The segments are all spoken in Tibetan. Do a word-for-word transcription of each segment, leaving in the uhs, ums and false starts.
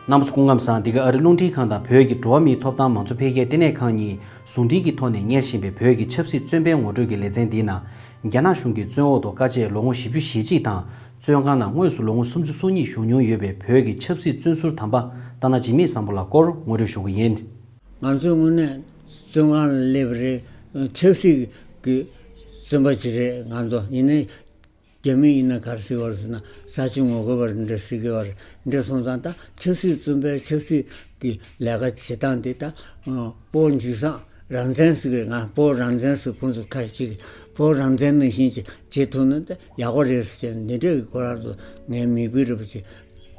རྣམ་པ་ཚོ་སྐུ་ཁམས་བཟང་། འདི་ག་ཨ་རི་རླུང་འཕྲིན་ཁང་དང་བོད་ཀྱི་འགྲོ་བ་མིའི་ཐོབ་ཐང་མང་གཙོ་འཕེལ་རྒྱས་ལྟེ་གནས་ཁང་གཉིས་ཟུང་འབྲེལ་གྱི་ཐོག་ནས་གཉེར་བཞིན་པའི་བོད་ཀྱི་ཆབ་སྲིད་བཙོན་པའི་ངོ་སྤྲོད་ཀྱི་ལེ་ཚན་འདིའི་ནང་། རྒྱ་ནག་གཞུང་གིས་བཙོན་འོག་ཏུ་དཀའ་སྤྱད་ལོ་ངོ་བཞི་བཅུ་ཞེ་གཅིག་དང་། བཙོན་ཁང་ནང་དངོས་སུ་ལོ་ངོ་སུམ་ཅུ་སོ་གཉིས་བཞུགས་མྱོང་ཡོད་པའི་བོད་ཀྱི་ཆབ་སྲིད་བཙོན་ཟུར་དམ་པ་ལྟ་ན་འཇིགས་མེད་བཟང་པོ་ལགས་སྐོར་ངོ་སྤྲོད་ཞུ་གི་ཡིན། ང་ཚོའི་དངོས་གནས་བཙོན་ཁང་ལ་སླེབས་པ་རེད། ཆབ་སྲིད་ཀྱི་བཙོན་པ་ཅིག་རེད་ང་ཚོ། ཡིན་ནའི་རྒྱ་མི་ཡིན་ན་ག་རེ་ཟེར་བ་རེད་ཟེར་ན། ས་བྱི་ངོ་རྒོལ་བ་རེད་འདྲ་ཟེར་གི་བ་རེད། འདྲ་སོང་ཙང་ད་ཆབ་སྲིད་བཙོན་པའི་ཆབ་སྲིད་ཀྱི་ལས་ཀ་བྱེད་སྟངས་དེ་ད་ཨ་སྤོ་འཇིགས་བཟང་རང་བཙན་ཟེར་གི་རེད། ང་སྤོ་རང་བཙན་ཟེར། ཁོང་ཚོ་ཁ་ཅིག་གིས་སྤོ་རང་བཙན་ནང་བཞིན་ཅིག་བྱེད་ཐུབ་ན་ད་ཡག་པོ་རེད་ཟེར་ནས་འདི་འདྲའི་ཁོ་རང་ཚོ་ངའི་མིག་དཔེ་རེད་པ་ཅིག་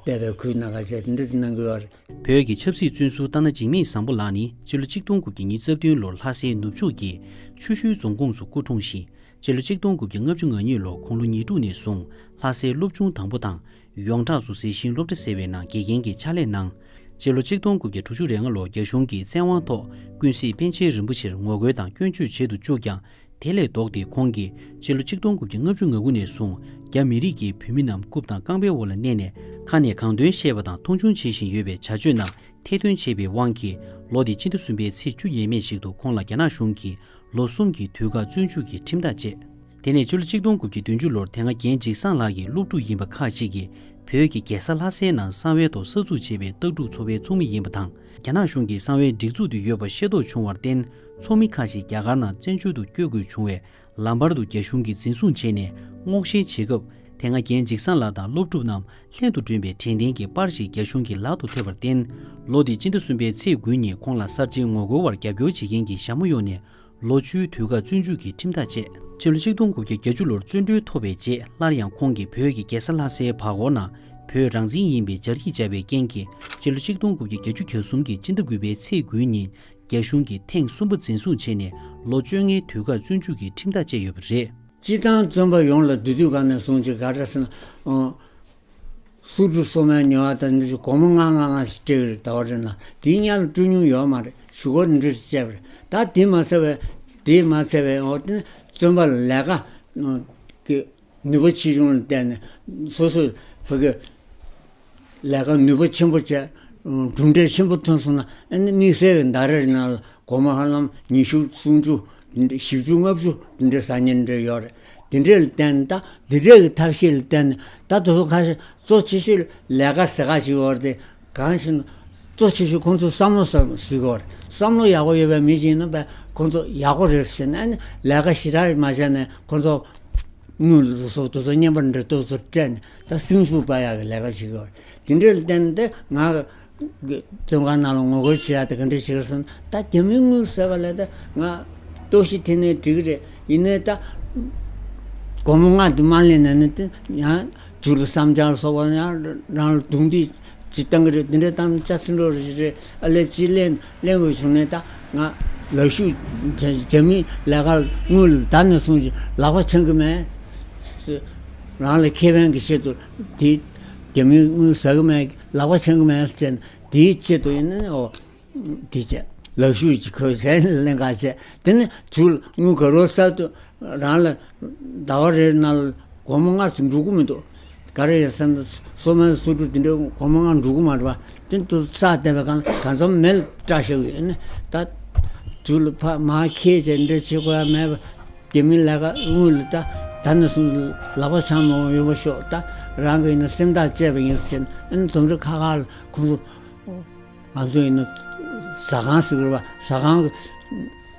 བལྟས་པའི་ཁུལ་གནང་ག་བྱས་འདི་འདྲ་གནང་གི་ཡོད་རེད། བོད་ཀྱི་ཆབ་སྲིད་བཙོན་ཟུར་ལྟ་ན་འཇིགས་མེད་བཟང་པོ་ལགས་ནི་སྤྱི་ལོ་གཅིག་སྟོང་དགུ་བརྒྱ་ཉེར་བདུན་ལོར་ལྷ་སའི་ནུབ་ཕྱོགས་ཀྱི་ཆུ་ཤུལ་རྫོང་ཁོངས་སུ་སྐུ་འཁྲུངས་ཤིང་། སྤྱི་ལོ་གཅིག་སྟོང་དགུ་བརྒྱ་ལྔ་བཅུ་ང་གཉིས་ལོར་དགུང་ལོ་ཉེར་དྲུག་ནས་བཟུང་ལྷ་སའི་སློབ་ཆུང་དང་པོ་དང་། ཡོངས་གྲགས་སུ་ཟས་ཞིང་སློབ་གྲྭ་ཟེར་བའི་ནང་དགེ་རྒན་གྱི་ཕྱག་ལས་གནང་། སྤྱི་ལོ་གཅིག་སྟོང་དགུ་བརྒྱ་དྲུག་ཅུ་རེ་ལྔ་ལོར་རྒྱ་གཞུང་གི་བཙན་དབང་ཐོག་ཀུན་གཟིགས་པཎ་ཆེན་རིན་པོ་ཆེར་ངོ་རྒོལ་དང་སྐྱོན་བརྗོད་བྱེད་དུ་བཅུག་ཀྱང་། དེ་ལས་ལྡོག་སྟེ་ཁོང་གིས་སྤྱི་ལོ་གཅིག་སྟོང་དགུ་བརྒྱ་ལྔ་བཅུ་ང་དགུ་ནས་བཟུང་རྒྱ་མི་རིགས་ཀྱི་བོད་མི་རྣམས་རྐུབ་དང་རྐང་པའི་འོག་ལ་མནན་ནས་ཁ་ནས་གང་འདོད་བཤད་པ་དང་མཐོང་ཆུང་བྱེད་བཞིན་ཡོད་པའི་བྱ་སྤྱོད་རྣམས་ཐེར་འདོན་བྱས་པའི་དབང་གིས་ལོ་དེ་སྤྱི་ཟླ་གསུམ་པའི་ཚེས་བཅུ་ཡས་མས་ཤིག་ཏུ་ཁོང་ལ་རྒྱ་ནག་གཞུང་གིས་ལོ་གསུམ་གྱི་དུས་བཀག་བཙོན་འཇུག་གི་ཁྲིམས་ཐག་བཅད། དེ་ནས་སྤྱི་ལོ་གཅིག་སྟོང་དགུ་བརྒྱ་བདུན་ཅུ་ལོར་དེ་སྔ་རྒན་འཇིགས་བཟང་ལགས་ཀྱི་སློབ་ཕྲུག་ཡིན་པ་ཁག་ཅིག་གིས་བོད་ཀྱི་རྒྱལ་ས་ལྷ་སའི་ནང་གསང་བའི་ཐོག་གསར་འཛུགས་བྱས་པའི་ལྟ་གྲུབ་ཚོགས་པའི་ཚོགས་མི་ཡིན་པ་དང་། རྒྱ་ནག་གཞུང་གིས་གསང་བའི་སྒྲིག་འཛུགས་དེ་ཡོད་པ་ཤེས་རྟོགས་བྱུང་བར་བརྟེན། ཚོགས་མི་ཁག་ཅིག་རྒྱ་གར་ནང་བཙན་བྱོལ་དུ་བསྐྱོད་དགོས་བྱུང་བས། ལམ་བར་དུ་རྒྱ་གཞུང་གིས་འཛིན་བཟུང་བྱས་ནས་སྔོག་བཤེར་བྱེད་སྐབས། དེ་སྔ་རྒན་འཇིགས་བཟང་ལགས་དང་སློབ་ཕྲུག་རྣམས་ལྷན་དུ་བསྐྲུན་པའི་དྲན་རྟེན་གྱི་པར་ཞིག་རྒྱ་གཞུང་གི་ལག་ཏུ་ཐེབས་པར་བརྟེན། ལོ་དེའི་སྤྱི་ཟླ་གསུམ་པའི་ཚེས་དགུ་ཉིན་ཁོང་ལ་གསར་བརྗེའི་ངོ་རྒོལ་བར་རྒྱབ་སྐྱོར་བྱེད་མཁན་གྱི་ཞྭ་མོ་གཡོགས་ནས་ལོ་བཅུའི་དུས་བཀག་བཙོན་འཇུག་གི་ཁྲིམས་ཐག་བཅད། སྤྱི་ལོ་ཆིག་སྟོང་དགུ་བརྒྱ་བརྒྱད་ཅུ་ལོར་བཙོན་གྲོལ་ཐོབ་པའི་རྗེས། སླར་ཡང་ཁོང་གིས་བོད་ཀྱི་རྒྱལ་ས་ལྷ་སའི་བར་སྐོར་ནང་བོད་རང་བཙན་ཡིན་པའི་སྦྱར་སྐྱིད་བརྒྱབ་པའི་རྐྱེན་གྱིས། སྤྱི་ལོ་ཆིག་སྟོང་དགུ་བརྒྱ་བརྒྱད་ཅུ་གྱ་གསུམ་གྱི་སྤྱི་ཟླ་དགུ་པའི་ཚེས་དགུའི་ཉིན། རྒྱ་གཞུང་གིས་ཐེངས་གསུམ་པ་འཛིན་བཟུང་བྱས་ནས་ལོ་བཅོ་ལྔའི་དུས་བཀག་བཙོན་འཇུག་གི་ཁྲིམས་ཐག་བཅད་ཡོད་པ་རེད། སྤྱིར་བཏང་བཙོན་པ་ཡོངས་ལ་དེ་དུས་ག་ནས་བཟུང་ཅིག་ག་རེ་ཟེར་ན། ཨང་། སུ་འབྲུ་སོ་མའི་ཉོ་བ་དང་འདི་ཚོ་སྒོར་མོ་ལྔ་ལྔ་ལྔ་ཞིག་སྤྲད་ཀྱི་རེད། ཟླ་བ་རེ་ན་དེའི་ཉག་ལ་སྤྲོད་མྱོང་ཡོད་མ་རེད། ཞུ་སྒོར་འདི་འདྲ་ཞིག་བཅད་པ་རེད། ད་དེ་མ་ཚད་པའི་དེ་མ་ཚད་པའི་འོ་དེ་ནི་བཙོན་པ་ལ་ལས་ཀ་གི་ནུས་པ་ཆེ་ཆུང་ལ་བལྟས་ནས་སོ་སོས་ཕ་གི་ལས་ཀ་ནུས་པ་ཆེན་པོ་བྱས། གྲུབ་འབྲས་ཆེན་པོ་ཐོན་སོང་ན། ཨ་ནི་དམིགས་བསལ་གྱི་ཟླ་རེ་ནང་ལ་སྒོར་མོ་ཧ་ལམ་ཉི་ཤུ་སུམ་ཅུ་བཞི་བཅུ་ལྔ་བཅུ་འདི་འདྲའི་ཟ་མཁན་འདྲ་ཡོད་རེད། དེ་འདྲའི་ལ་བརྟེན་ད་འདི་འདྲའི་གི་ཐབས་ཤེས་ལ་བརྟེན་ནས་ད་དེ་ཚོ་ཁ་ཤས་གཙོ་ཆེ་ཤོས་ལས་ཀ་ཟེར་ཁ་ཞིག་ཡོད་རེད་དེ། གང་ཞིག་ན་གཙོ་ཆེ་ཤོས་ཁོང་ཚོ་བསམ་བློ་ཟེར་ཟེར་གི་ཡོད་རེད། བསམ་བློ་ཡག་པོ་ཡོད་པའི་མི་ཞིག་ཡིན་ན་བས་ཁོང་ཚོ་ཡག་པོ་རེད་ཟེར་ནས། ཨ་ནི་ལས་ཀ་ཞེ་དྲག་མ་བྱས་ནས་ཁོང་ཚོ་དངུལ་སོགས་དེ་ཚོ་བརྙན་པར་འདྲ་ཏོག་ཙམ་སྤྲད་ནས་ད་སེམས་ཤུགས་སྤར་ཡག་གི་ལས་ཀ་བྱེད་ཀྱི་ཡོད་རེད། དེ་འདྲའི་ལ་བརྟེན་ཏེ་ང་གི་བཙོན་ཁང་ནང་ལ་ངོ་རྒོལ་བྱེད་ཡག་དེ་ག་འདྲ་བྱེད་ཀྱི་རེད་ཟེར་ན། ད་རྒྱ་མིའི་དངུལ་ཟེར་བ་ལས་ད་ང་ལྟོགས་ཤི་ཐེབས་ནའི་འགྲིག་གི་རེད། ཡིན་ནའི་ད་སྒོར་མོ་ལྔ་དེ་མ་ལེན་ན་ནི་དེ་ཡང་རྒྱུ་ལ་བསམ་འཆར་སོགས་པ་ཡང་རང་ལ་རྡུང་རྡེག་ཅིག་བཏང་གི་རེད། དེ་འདྲ་བཏང་ན་ཅ་ཚིག་འགྲོ་རེད་རེད། ཨ་ལས་ཅིག་ལེན་ལེན་དགོས་བྱུང་ནས་ད་ང་ལག་ཤུབས་རྒྱ་རྒྱ་མིའི་ལས་ཀར་དངུལ་ད་ནས་བཟུང་ཅིག་ལག་པ་འཆང་གི་མེད། རང་ལ་ཁེ་ཕན་གྱི་ཆེད་དུ་དེ་རྒྱ་མིའི་དངུལ་ཟ་གི་མེད། ལག་པ་འཆང་གི་མེད་ཟེར་ནས་དེའི་ཆེད་དུ་ཡིན་ན་ཨོ། དེ་བྱས་ལག་ཤུབས་ཅིག་ཁོས་ཟས་ལེན་ག་བྱས། དེ་ནས་ཇུ་ལ་དངུལ་ག་རོ་གསར་དུ་རང་ལ་ཟླ་བ་རེའི་ནང་ལ་སྒོར་མོ་ལྔ་ཙམ་འགྲོ་གི་མི་འདུག་ག་རེ་ཡོད་ཟེར་ན་སོ་མའི་སོ་འབྲུ་དེ་འདྲའི་སྒོར་མོ་ལྔ་འགྲོ་གི་མ་རེད་པ། དེ་དུ་ས་བསྟན་པའི་སྒང་གང་འཚམ་མེ་ལ་སྲེག་བཞག་ཡོད་ནི། ད་ཇུ་ལ་ཕ་མ་ཁྱེད་ཅེས་འདྲ་བྱེད་དགོས་ཡ་མེད་པ། རྒྱ་མི་ལས་ཀ་དངུལ་ལ་ད་ད་ནས་བཟུང་ལག་པ་འཆང་མ་འོང་ཡོད་པ་ཤོག་ད་རང་གི་ཡིན་ན་སེམས་ཐག་བཅད་པ་ཡིན་ཟེར་ནས། ཨ་ནི་འཛོམས་རི་ཁ་ཁ་ལ་ཁོང་ཚོ། ང་ཚོ་ཡིན་ན་ཟ་ཁང་ཟེར་གི་རེད་པ། ཟ་ཁང་གི་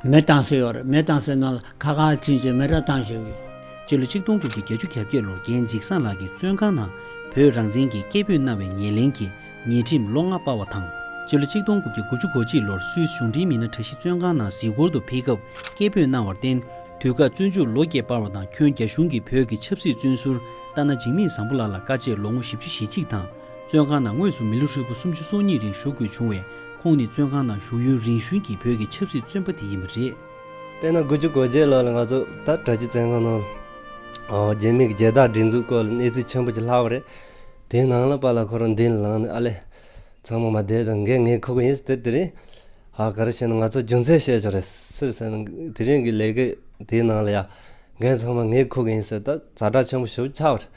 མེ་བཏང་ས་ཡོད་རེད། མེ་བཏང་སའི་ནང་ལ་ཁ་ཁ་ཕྱིན་བྱས་མེ་རག་བཏང་བཞག་གི། སྤྱི་ལོ་ཆིག་སྟོང་དགུ་བརྒྱ་བརྒྱད་ཅུ་གྱ་བརྒྱད་ལོར་རྒན་འཇིགས་བཟང་ལགས་ཀྱིས་བཙོན་ཁང་ནང་བོད་རང་བཙན་གྱི་སྐད་འབོད་གནང་བའི་ཉེར་ལེན་གྱི་ཉེས་ཁྲིམས་ལོ་ལྔ་སྤར་བ་དང་། སྤྱི་ལོ་ཆིག་སྟོང་དགུ་བརྒྱ་དགུ་བཅུ་གོ་གཅིག་ལོར་སུད་སི་གཞུང་འབྲེལ་མི་སྣ་གྲྭ་བཞི་བཙོན་ཁང་ནང་གཟིགས་སྐོར་དུ་ཕེབས་སྐབས་སྐད་འབོད་གནང་བར་བརྟེན། དུས་བཀག་བཙོན་འཇུག་ལོ་བརྒྱད་སྤར་བ་དང་། ཁྱོན་རྒྱ་གཞུང་གིས་བོད་ཀྱི་ཆབ་སྲིད་བཙོན་ཟུར་ལྟ་ན་འཇིགས་མེད་བཟང་པོ་ལགས་ལ་དཀའ་སྤྱད་ལོ་ངོ་བཞི་བཅུ་ཞེ་གཅིག་དང་། བཙོན་ཁང་ནང་དངོས་སུ་མི་ལོ་ཧྲིལ་པོ་སུམ་ཅུ་སོ་གཉིས་རིང་བཞུགས་དགོས་བྱུང་བས། ཁོང་ནི་བཙོན་ཁང་ནང་བཞུགས་ཡུན་རིང་ཤོས་ཀྱི་བོད་ཀྱི་ཆབ་སྲིད་བཙོན་པ་དེ་ཡིན་པ་རེད། དཔེར་ན་དགུ་བཅུ་གོ་བརྒྱད་ལོ་ལ་ང་ཚོ་ད་གྲྭ་བཞི་བཙོན་ཁང་ནང་ལ་རྒྱ་མི་གི་རྒྱལ་དར་སྒྲེང་འཛུགས་སྐོར་ལ་གནས་ཚུལ་ཆེན་པོ་ཅིག་ལྷག་པ་རེད། དེའི་ནང་ལ་པཱ་ལགས་ཁོ་རང་མདུན་ལ་ལངས་ནས། ཨ་ལས། ཚང་མ་མ་བསྡད་དང་། འགན་ངས་འཁུར་གི་ཡིན་ཟེར། དེ་རིང་ཧ་ག་རེ་བྱས་ན་ང་ཚོ་རྒྱུ་མཚན་བཤད་ཆོག་རེད་ཟེར་ཟེར་ན། དེ་རིང་གི་ལས་ཀ་དེའི་ནང་ལ་ཡ་འགན་ཚང་མ་ངས་འཁུར་གི་ཡིན་ཟེར། ད་ཛ་དྲག་ཆེན་པོ་ཞེ་པོ་ཆགས་པ་རེད།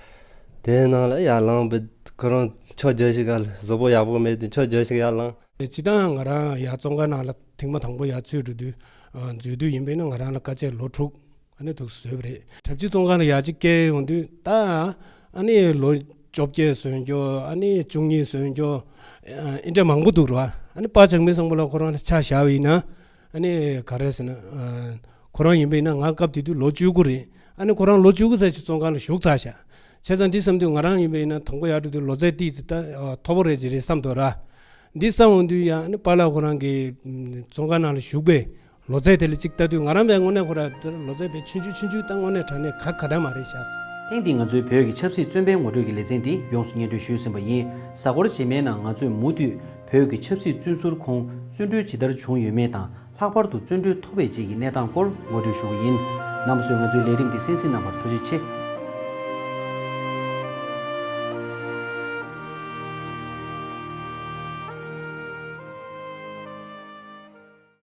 དེའི་ནང་ལ་ཡར་ལངས་པའི་ ཁོ་རང་ཆོས་རྒྱལ་ཞིག་ག་བཟོ་པོ་ཡག་པོ་མེད་དེ་ཆོས་རྒྱལ་ཞིག་ཡར་ལངས། སྤྱིར་བཏང་ང་རང་ཡར་བཙོན་ཁང་ནང་ལ་ཐེངས་མ་དང་པོ་ཡར་ཚུད་འགྲོ་དུས་འཛུལ་དུས་ཡིན་པས་ན་ང་རང་ལ་དཀའ་སྤྱད་ལོ་དྲུག་ཨ་ནི་འདུག་བཟོས་པ་རེད། གྲྭ་བཞི་བཙོན་ཁང་ལ་ཡར་གཅིག་བསྐྱལ་ཡོང་དུས་ད་ཨ་ནི་ལོ་བཅོ་བརྒྱད་བཟོས་འགྱོ། ཨ་ནི་བཅུ་གཉིས་བཟོས་འགྱོ། ཨ་འདྲ་མང་པོ་འདུག་ར། ཨ་ནི་དཔའ་བྱང་མི་བཟང་པོ་ལ་ཁོ་རང་ལ་ཆ་བཞག་པ་ཡིན་ན། ཨ་ནི་ག་རེ་ཟེར་ན། ཨ་ཁོ་རང་ཡིན་པ་ཡིན་ན་ང་སྐབས་དེ་དུས་ལོ་བཅུ་དགུ་རེད། ཨ་ནི་ཁོ་རང་ལོ་བཅུ་དགུ་ཙམ་ཞིག་བཙོན་ཁང་ལ་བཞུགས་ཚར་ཤག་བྱས་ཙང་འདི་བསམ་དུས་ང་རང་ཡིན་པ་ཡིན་ན་དང་པོ་ཡར་འགྲོ་དུས་ལོ་ཚད་ཏིག་ཙི་ད་མཐོ་པོ་རེད་ཅི་རེད་བསམ་འདུག་ར། འདི་བསམ་འོང་དུས་ཡང་ཨ་ནི་པཱ་ལགས་ཁོ་རང་གི་བཙོན་ཁང་ནང་ལ་བཞུགས་པའི་ལོ་ཚད་དེ་ལ་ཅིག་ལྟ་དུས་ང་རང་བས་དངོས་གནས་ཁོ་ར་ལོ་ཚད་བས་ཆུང་ཆུང་ཆུང་ཆུང་ད་དངོས་གནས་དྲང་གནས་ག་ག་ད་མ་རེད་ཤག་ཐེངས་འདིའི་ང་ཚོའི་བོད་ཀྱི་ཆབ་སྲིད་བཙོན་པའི་ངོ་སྤྲོད་ཀྱི་ལེ་ཚན་འདི་ཡོངས་སུ་སྙན་སྒྲོན་ཞུས་ཟིན་པ་ཡིན། གཟའ་འཁོར་རྗེས་མའི་ནང་ང་ཚོས་མུ་མཐུད་བོད་ཀྱི་ཆབ་སྲིད་བཙོན་ཟུར་ཁོང་བཙོན་གྲོལ་ཇི་ལྟར་བྱུང་ཡོད་མེད་དང་། ལྷག་པར་དུ་བཙོན་གྲོལ་ཐོབ་པའི་རྗེས་ཀྱི་གནས་སྟངས་སྐོར་ངོ་སྤྲོད་ཞུ་གི་ཡིན། རྣམ་པ་ཚོས་ང་ཚོའི་ལས་རིམ་འདི་གསན་གཟིགས་གནང་བར་ཐུགས་རྗེ་ཆེ།